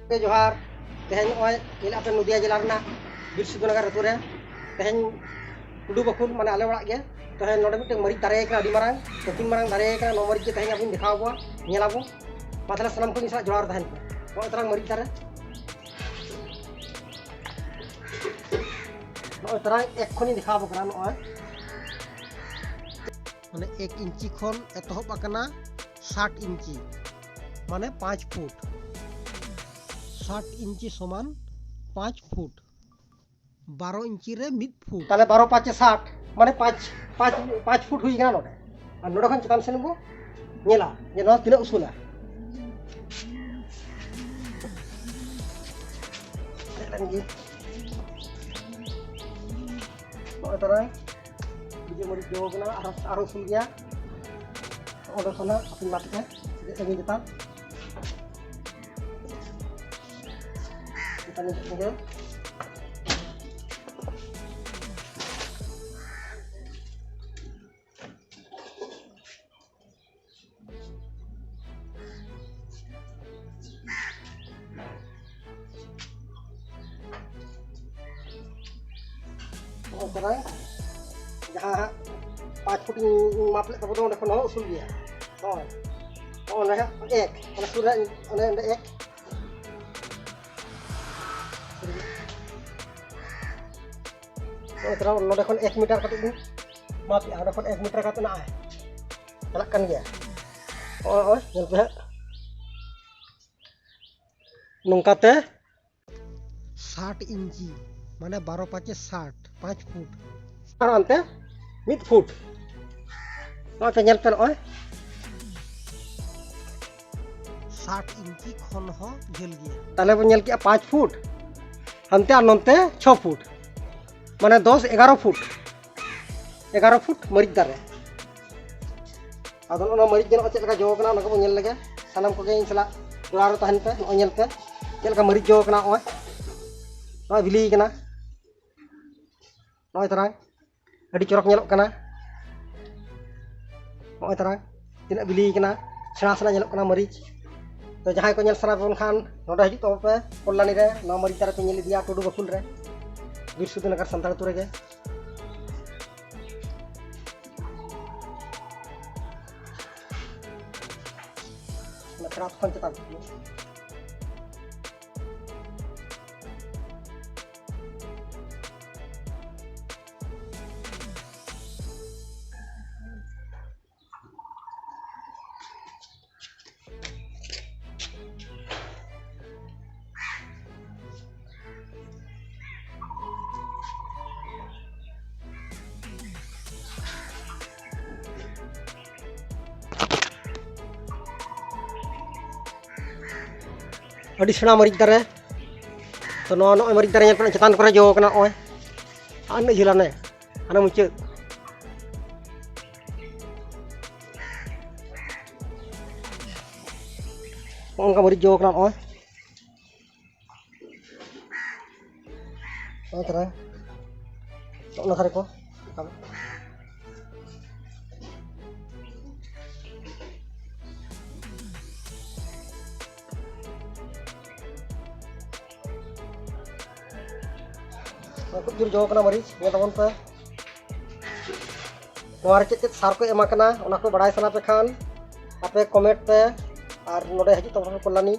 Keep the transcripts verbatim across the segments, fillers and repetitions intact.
ᱜᱚᱢᱠᱮ ᱡᱚᱦᱟᱨ᱾ ᱛᱮᱦᱮᱧ ᱱᱚᱜᱼᱚᱭ ᱧᱮᱞᱮᱫ ᱟᱯᱮ ᱱᱚᱫᱤᱭᱟ ᱡᱮᱞᱟ ᱨᱮᱱᱟᱜ ᱵᱤᱨ ᱥᱤᱫᱩ ᱱᱟᱜᱟᱨ ᱟᱹᱛᱩ ᱨᱮ ᱛᱮᱦᱮᱧ ᱴᱩᱰᱩ ᱵᱟᱠᱷᱩᱞ, ᱢᱟᱱᱮ ᱟᱞᱮ ᱚᱲᱟᱜ ᱜᱮ᱾ ᱛᱮᱦᱮᱧ ᱱᱚᱰᱮ ᱢᱤᱫᱴᱮᱱ ᱢᱟᱹᱨᱤᱪ ᱫᱟᱨᱮ ᱠᱟᱱᱟ, ᱟᱹᱰᱤ ᱢᱟᱨᱟᱝ, ᱛᱤᱱ ᱢᱟᱨᱟᱝ ᱫᱟᱨᱮ ᱠᱟᱱᱟ᱾ ᱱᱚᱣᱟ ᱢᱟᱹᱨᱤᱪ ᱜᱮ ᱛᱮᱦᱮᱧ ᱟᱵᱚᱧ ᱫᱮᱠᱷᱟᱣ ᱟᱵᱚᱱᱟ, ᱧᱮᱞ ᱟᱵᱚ᱾ ᱢᱟ ᱛᱟᱦᱞᱮ ᱥᱟᱱᱟᱢ ᱠᱚ ᱤᱧ ᱥᱟᱞᱟᱜ ᱡᱚᱲᱟᱣ ᱨᱮ ᱛᱟᱦᱮᱱ ᱯᱮ᱾ ᱱᱚᱜᱼᱚᱭ ᱛᱟᱨᱟᱝ ᱢᱟᱹᱨᱤᱪ ᱫᱟᱨᱮ, ᱱᱚᱜᱼᱚᱭ ᱛᱟᱨᱟᱝ ᱮᱠ ᱠᱷᱚᱱᱤᱧ ᱫᱮᱠᱷᱟᱣ ᱟᱵᱚ ᱠᱟᱱᱟ᱾ ᱱᱚᱜᱼᱚᱭ ᱢᱟᱱᱮ ᱮᱠ ᱤᱧᱪᱤ ᱠᱷᱚᱱ ᱮᱛᱚᱦᱚᱵ ᱟᱠᱟᱱᱟ ᱥᱟᱴ ᱤᱧᱪᱤ, ᱢᱟᱱᱮ ᱯᱟᱸᱪ ᱯᱷᱩᱴ᱾ ᱥᱟᱴ ᱤᱧᱪᱤ ᱥᱚᱢᱟᱱ ᱯᱟᱸᱪ ᱯᱷᱩᱴ᱾ ᱵᱟᱨᱚ ᱤᱧᱪᱤ ᱨᱮ ᱢᱤᱫ ᱯᱷᱩᱴ᱾ ᱛᱟᱦᱞᱮ ᱵᱟᱨᱚ ᱯᱟᱸᱪᱮ ᱥᱟᱴ, ᱢᱟᱱᱮ ᱯᱟᱸᱪ, ᱯᱟᱸᱪ, ᱯᱟᱸᱪ ᱯᱷᱩᱴ ᱦᱩᱭ ᱠᱟᱱᱟ ᱱᱚᱰᱮ᱾ ᱟᱨ ᱱᱚᱰᱮ ᱠᱷᱚᱱ ᱪᱮᱛᱟᱱ ᱥᱮᱱ ᱵᱚ ᱧᱮᱞᱟ ᱡᱮ ᱱᱚᱣᱟ ᱛᱤᱱᱟᱹᱜ ᱩᱥᱩᱞᱟ᱾ ᱧᱮᱞ ᱞᱮᱱ ᱜᱮ᱾ ᱱᱚᱜᱼᱚᱭ ᱛᱟᱨᱟᱝ ᱵᱤᱡᱮ ᱢᱟᱹᱨᱤᱪ ᱡᱚ ᱠᱟᱱᱟ, ᱟᱨᱚ, ᱟᱨᱚ ᱩᱥᱩᱞ ᱜᱮᱭᱟ᱾ ᱚᱸᱰᱮ ᱠᱷᱚᱱᱟᱜ ᱟᱯᱮ ᱢᱟ ᱛᱮᱯᱮ ᱫᱮᱡ ᱞᱟᱹᱜᱤᱫ ᱪᱮᱛᱟᱱ᱾ ᱪᱮᱛᱟᱱ ᱧᱮᱞ ᱠᱚᱜᱮ᱾ ᱱᱚᱜᱼᱚᱭ ᱛᱟᱨᱟᱝ ᱡᱟᱦᱟᱸ ᱦᱟᱸᱜ ᱯᱟᱸᱪ ᱯᱷᱩᱴ ᱤᱧ ᱢᱟᱯ ᱞᱮᱫ ᱛᱟᱵᱚ ᱫᱚ, ᱚᱸᱰᱮ ᱠᱷᱚᱱ ᱦᱚᱸ ᱩᱥᱩᱞ ᱜᱮᱭᱟ᱾ ᱦᱳᱭ, ᱱᱚᱜᱼᱚᱭ ᱱᱚᱰᱮ ᱦᱟᱸᱜ ᱮᱠ, ᱚᱱᱟ ᱥᱩᱨ ᱨᱮ ᱚᱱᱮ ᱚᱸᱰᱮ ᱮᱠ᱾ ᱱᱚᱜᱼᱚᱭ ᱛᱟᱨᱟᱝ ᱱᱚᱰᱮ ᱠᱷᱚᱱ ᱮᱠ ᱢᱤᱴᱟᱨ ᱠᱟᱛᱮ ᱤᱧ ᱢᱟᱯᱮᱜᱼᱟ, ᱚᱸᱰᱮ ᱠᱷᱚᱱ ᱮᱠ ᱢᱤᱴᱟᱨ ᱠᱟᱛᱮ ᱱᱚᱜᱼᱚᱭ ᱪᱟᱞᱟᱜ ᱠᱟᱱ ᱜᱮᱭᱟ᱾ ᱱᱚᱜᱼᱚᱭ, ᱱᱚᱜᱼᱚᱭ ᱧᱮᱞ ᱯᱮ ᱦᱟᱸᱜ, ᱱᱚᱝᱠᱟᱛᱮ ᱥᱟᱴ ᱤᱧᱪᱤ, ᱢᱟᱱᱮ ᱵᱟᱨᱚ ᱯᱟᱸᱪᱮ ᱥᱟᱴ, ᱯᱟᱸᱪ ᱯᱷᱩᱴ᱾ ᱟᱨ ᱦᱟᱱᱛᱮ ᱢᱤᱫ ᱯᱷᱩᱴ᱾ ᱱᱚᱜᱼᱚᱭ ᱯᱮ ᱧᱮᱞ ᱯᱮ, ᱱᱚᱜᱼᱚᱭ ᱥᱟᱴ ᱤᱧᱪᱤ ᱠᱷᱚᱱ ᱦᱚᱸ ᱡᱷᱟᱹᱞ ᱜᱮᱭᱟ᱾ ᱛᱟᱦᱞᱮ ᱵᱚᱱ ᱧᱮᱞ ᱠᱮᱜᱼᱟ ᱯᱟᱸᱪ ᱯᱷᱩᱴ, ᱦᱟᱱᱛᱮ ᱟᱨ ᱱᱚᱱᱛᱮ ᱪᱷᱚ ᱯᱷᱩᱴ, ᱢᱟᱱᱮ ᱫᱚᱥ, ᱮᱜᱟᱨᱚ ᱯᱷᱩᱴ᱾ ᱮᱜᱟᱨᱚ ᱯᱷᱩᱴ ᱢᱟᱹᱨᱤᱪ ᱫᱟᱨᱮ᱾ ᱟᱫᱚ ᱱᱚᱜᱼᱚ ᱱᱚᱣᱟ ᱢᱟᱹᱨᱤᱪ ᱜᱮ ᱱᱚᱜᱼᱚᱭ ᱪᱮᱫ ᱞᱮᱠᱟ ᱡᱚ ᱠᱟᱱᱟ, ᱚᱱᱟ ᱠᱚᱵᱚᱱ ᱧᱮᱞ ᱞᱮᱜᱮ᱾ ᱥᱟᱱᱟᱢ ᱠᱚᱜᱮ ᱤᱧ ᱥᱟᱞᱟᱜ ᱡᱚᱲᱟᱣ ᱨᱮ ᱛᱟᱦᱮᱱ ᱯᱮ᱾ ᱱᱚᱜᱼᱚᱭ ᱧᱮᱞ ᱯᱮ ᱪᱮᱫ ᱞᱮᱠᱟ ᱢᱟᱹᱨᱤᱪ ᱡᱚ ᱠᱟᱱᱟ᱾ ᱱᱚᱜᱼᱚᱭ, ᱱᱚᱜᱼᱚᱭ ᱵᱤᱞᱤ ᱠᱟᱱᱟ᱾ ᱱᱚᱜᱼᱚᱭ ᱛᱟᱨᱟᱝ ᱟᱹᱰᱤ ᱪᱚᱨᱚᱠ ᱧᱮᱞᱚᱜ ᱠᱟᱱᱟ᱾ ᱱᱚᱜᱼᱚᱭ ᱛᱟᱨᱟᱝ ᱛᱤᱱᱟᱹᱜ ᱵᱤᱞᱤ ᱠᱟᱱᱟ, ᱥᱮᱬᱟ ᱥᱮᱬᱟ ᱧᱮᱞᱚᱜ ᱠᱟᱱᱟ ᱢᱟᱹᱨᱤᱪ᱾ ᱛᱚ ᱡᱟᱦᱟᱸᱭ ᱠᱚ ᱧᱮᱞ ᱥᱟᱱᱟ ᱵᱚᱱ ᱠᱷᱟᱱ, ᱱᱚᱰᱮ ᱦᱤᱡᱩᱜ ᱛᱟᱵᱚ ᱯᱮ ᱠᱚᱞᱞᱟᱱᱤ ᱨᱮ, ᱱᱚᱣᱟ ᱢᱟᱹᱨᱤᱪ ᱫᱟᱨᱮ ᱯᱮ ᱧᱮᱞ ᱤᱫᱤᱭᱟ ᱴᱩᱰᱩ ᱵᱟᱠᱷᱩᱞ ᱨᱮ, ᱵᱤᱨ ᱥᱤᱫᱩ ᱱᱟᱜᱟᱨ ᱥᱟᱱᱛᱟᱲ ᱟᱹᱛᱩ ᱨᱮᱜᱮ᱾ ᱚᱱᱟ ᱛᱷᱚᱲᱟ ᱠᱷᱚᱱ ᱪᱮᱛᱟᱱ᱾ ᱟᱹᱰᱤ ᱥᱮᱬᱟ ᱢᱟᱹᱨᱤᱪ ᱫᱟᱨᱮ᱾ ᱛᱚ ᱱᱚᱣᱟ ᱱᱚᱜᱼᱚᱭ ᱢᱟᱹᱨᱤᱪ ᱫᱟᱨᱮ ᱧᱮᱞ ᱯᱮ, ᱪᱮᱛᱟᱱ ᱠᱚᱨᱮ ᱡᱚ ᱠᱟᱱᱟ ᱱᱚᱜᱼᱚᱭ᱾ ᱟᱨ ᱩᱱᱟᱹᱜ ᱡᱷᱟᱹᱞ ᱦᱟᱱᱮ, ᱦᱟᱱᱮ ᱢᱩᱪᱟᱹᱫ᱾ ᱱᱚᱜᱼᱚ ᱱᱚᱝᱠᱟ ᱢᱟᱹᱨᱤᱪ ᱡᱚ ᱠᱟᱱᱟ ᱱᱚᱜᱼᱚᱭ᱾ ᱱᱚᱜᱼᱚ ᱱᱚᱣᱟ ᱫᱷᱟᱨᱮ, ᱱᱚᱜᱼᱚ ᱱᱚᱣᱟ ᱫᱷᱟᱨᱮ ᱠᱚ᱾ ᱱᱚᱣᱟ ᱠᱷᱩᱵ ᱡᱳᱨ ᱡᱚ ᱠᱟᱱᱟ ᱢᱟᱹᱨᱤᱪ, ᱧᱮᱞ ᱛᱟᱵᱚᱱ ᱯᱮ᱾ ᱱᱚᱣᱟ ᱨᱮ ᱪᱮᱫ ᱪᱮᱫ ᱥᱟᱨ ᱠᱚ ᱮᱢ ᱟᱠᱟᱱᱟ, ᱚᱱᱟ ᱠᱚ ᱵᱟᱲᱟᱭ ᱥᱟᱱᱟ ᱯᱮ ᱠᱷᱟᱱ ᱟᱯᱮ comment ᱯᱮ, ᱟᱨ ᱱᱚᱰᱮ ᱦᱤᱡᱩᱜ ᱛᱟᱵᱚᱱ ᱯᱮ ᱠᱚᱞᱞᱟᱱᱤ,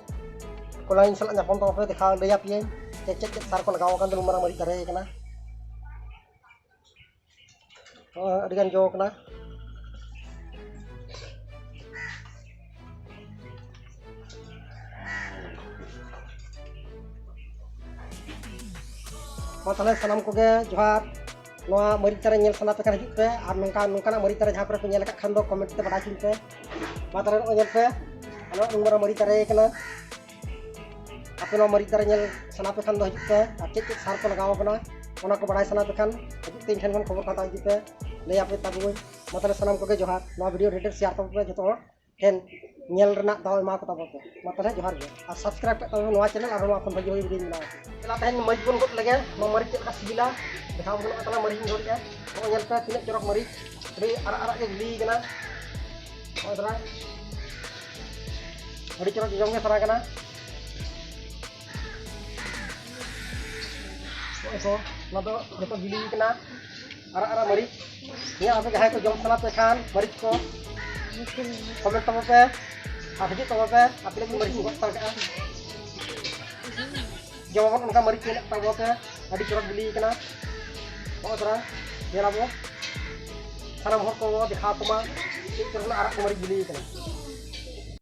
ᱠᱚᱞᱞᱟᱱᱤ ᱥᱟᱞᱟᱜ ᱧᱟᱯᱟᱢ ᱛᱟᱵᱚᱱ ᱯᱮ, ᱫᱮᱠᱷᱟᱣ ᱞᱟᱹᱭ ᱟᱯᱮᱭᱟᱹᱧ ᱪᱮᱫ ᱪᱮᱫ ᱪᱮᱫ ᱥᱟᱨ ᱠᱚ ᱞᱟᱜᱟᱣ ᱟᱠᱟᱱ ᱛᱮ ᱱᱩᱱ ᱢᱟᱨᱟᱝ ᱢᱟᱹᱨᱤᱪ ᱫᱟᱨᱮ ᱟᱠᱟᱱᱟ᱾ ᱱᱚᱜᱼᱚᱭ ᱟᱹᱰᱤ ᱜᱟᱱ ᱡᱚ ᱟᱠᱟᱱᱟ᱾ ᱢᱟ ᱛᱟᱦᱚᱞᱮ ᱥᱟᱱᱟᱢ ᱠᱚᱜᱮ ᱡᱚᱦᱟᱨ᱾ ᱱᱚᱣᱟ ᱢᱟᱹᱨᱤᱪ ᱫᱟᱨᱮ ᱧᱮᱞ ᱥᱟᱱᱟ ᱯᱮ ᱠᱷᱟᱱ ᱦᱤᱡᱩᱜ ᱯᱮ, ᱟᱨ ᱱᱚᱝᱠᱟ, ᱱᱚᱝᱠᱟᱱᱟᱜ ᱢᱟᱹᱨᱤᱪ ᱫᱟᱨᱮ ᱡᱟᱦᱟᱸ ᱠᱚᱨᱮ ᱯᱮ ᱧᱮᱞ ᱟᱠᱟᱫ ᱠᱷᱟᱱ ᱫᱚ comment ᱛᱮ ᱵᱟᱰᱟᱭ ᱦᱚᱪᱚᱧ ᱯᱮ᱾ ᱢᱟ ᱛᱟᱦᱚᱞᱮ ᱱᱚᱜᱼᱚᱭ ᱧᱮᱞ ᱯᱮ, ᱟᱞᱮ ᱱᱩᱱ ᱢᱟᱨᱟᱝ ᱢᱟᱹᱨᱤᱪ ᱫᱟᱨᱮ ᱠᱟᱱᱟ᱾ ᱟᱯᱮ ᱱᱚᱣᱟ ᱢᱟᱹᱨᱤᱪ ᱫᱟᱨᱮ ᱧᱮᱞ ᱥᱟᱱᱟ ᱯᱮ ᱠᱷᱟᱱ ᱫᱚ ᱦᱤᱡᱩᱜ ᱯᱮ, ᱟᱨ ᱪᱮᱫ ᱪᱮᱫ ᱥᱟᱨ ᱠᱚ ᱞᱟᱜᱟᱣ ᱠᱟᱱᱟ ᱚᱱᱟ ᱠᱚ ᱵᱟᱲᱟᱭ ᱥᱟᱱᱟ ᱯᱮ ᱠᱷᱟᱱ ᱦᱤᱡᱩᱜ ᱛᱮ ᱤᱧ ᱴᱷᱮᱱ ᱠᱷᱚᱱ ᱠᱷᱚᱵᱚᱨ ᱠᱚ ᱦᱟᱛᱟᱣ ᱤᱫᱤ ᱯᱮ, ᱞᱟᱹᱭ ᱟᱯᱮ ᱛᱟᱵᱚᱱ᱾ ᱢᱟ ᱛᱟᱦᱚᱞᱮ ᱥᱟᱱᱟᱢ ᱠᱚᱜᱮ ᱡᱚᱦᱟᱨ, ᱱᱚᱣᱟ video ᱰᱷᱮᱨ ᱰᱷᱮᱨ share ᱛᱟᱵᱚᱱ ᱯᱮ, ᱡᱚᱛᱚ ᱦᱚᱲ ᱴᱷᱮᱱ ᱧᱮᱞ ᱨᱮᱱᱟᱜ ᱫᱟᱣ ᱮᱢᱟ ᱠᱚ ᱛᱟᱵᱚᱱ ᱯᱮ᱾ ᱢᱟ ᱛᱟᱦᱚᱞᱮ ᱡᱚᱦᱟᱨ ᱜᱮ, ᱟᱨ subscribe ᱠᱟᱜ ᱛᱟᱵᱚᱱ ᱯᱮ ᱱᱚᱣᱟ channel, ᱟᱨᱦᱚᱸ ᱱᱚᱣᱟ ᱠᱷᱚᱱ ᱵᱷᱟᱹᱜᱤ ᱵᱷᱟᱹᱜᱤ video ᱵᱮᱱᱟᱣ ᱠᱟᱜᱼᱟ᱾ ᱪᱟᱞᱟᱜ ᱛᱮᱦᱮᱧ ᱢᱟᱹᱨᱤᱪ ᱵᱚᱱ ᱜᱚᱫ ᱞᱮᱜᱮ, ᱱᱚᱣᱟ ᱢᱟᱹᱨᱤᱪ ᱪᱮᱫ ᱞᱮᱠᱟ ᱥᱤᱵᱤᱞᱟ ᱫᱮᱠᱷᱟᱣ ᱵᱚᱱ ᱠᱟᱱᱟ᱾ ᱢᱟᱹᱨᱤᱪ ᱤᱧ ᱜᱚᱫ ᱮᱜᱼᱟ, ᱱᱚᱜᱼᱚᱭ ᱧᱮᱞ ᱯᱮ ᱛᱤᱱᱟᱹᱜ ᱪᱚᱨᱚᱠ ᱢᱟᱹᱨᱤᱪ, ᱟᱹᱰᱤ ᱟᱨᱟᱜ ᱟᱨᱟᱜ ᱜᱮ ᱵᱤᱞᱤ ᱠᱟᱱᱟ᱾ ᱱᱚᱜᱼᱚᱭ ᱛᱟᱨᱟ ᱟᱹᱰᱤ ᱪᱚᱨᱚᱠ ᱡᱚᱡᱚᱢ ᱜᱮ ᱥᱟᱱᱟ ᱠᱟᱱᱟ᱾ ᱱᱚᱜᱼᱚᱭ ᱠᱚ, ᱚᱱᱟ ᱫᱚ ᱡᱚᱛᱚ ᱵᱤᱞᱤ ᱠᱟᱱᱟ᱾ ᱟᱨᱟᱜ ᱟᱨᱟᱜ ᱢᱟᱹᱨᱤᱪ᱾ ᱱᱤᱭᱟᱹ ᱟᱯᱮ ᱡᱟᱦᱟᱸᱭ ᱠᱚ ᱡᱚᱢ ᱥᱟᱱᱟ ᱯᱮ ᱠᱷᱟᱱ ᱢᱟᱹᱨᱤᱪ ᱠᱚ, comment ᱛᱟᱵᱚ ᱯᱮ ᱟᱨ ᱦᱤᱡᱩᱜ ᱛᱟᱵᱚ ᱯᱮ᱾ ᱟᱯᱮ ᱞᱟᱹᱜᱤᱫ ᱢᱟᱹᱨᱤᱪ ᱤᱧ ᱜᱚᱫ ᱦᱟᱛᱟᱲ ᱠᱟᱜᱼᱟ᱾ ᱡᱮᱢᱚᱱ ᱚᱱᱠᱟ ᱢᱟᱹᱨᱤᱪ ᱢᱮᱱᱟᱜ ᱛᱟᱵᱚ ᱯᱮ, ᱟᱹᱰᱤ ᱪᱚᱨᱚᱠ ᱵᱤᱞᱤ ᱠᱟᱱᱟ᱾ ᱱᱚᱜᱼᱚᱭ ᱛᱷᱚᱲᱟ ᱧᱮᱞ ᱟᱵᱚ, ᱥᱟᱱᱟᱢ ᱦᱚᱲ ᱠᱚ ᱫᱮᱠᱷᱟᱣ ᱠᱚᱢᱟ ᱪᱮᱫ ᱪᱚᱨᱚᱠ ᱟᱨᱟᱜ ᱠᱚ ᱢᱟᱹᱨᱤᱪ ᱵᱤᱞᱤ ᱠᱟᱱᱟ᱾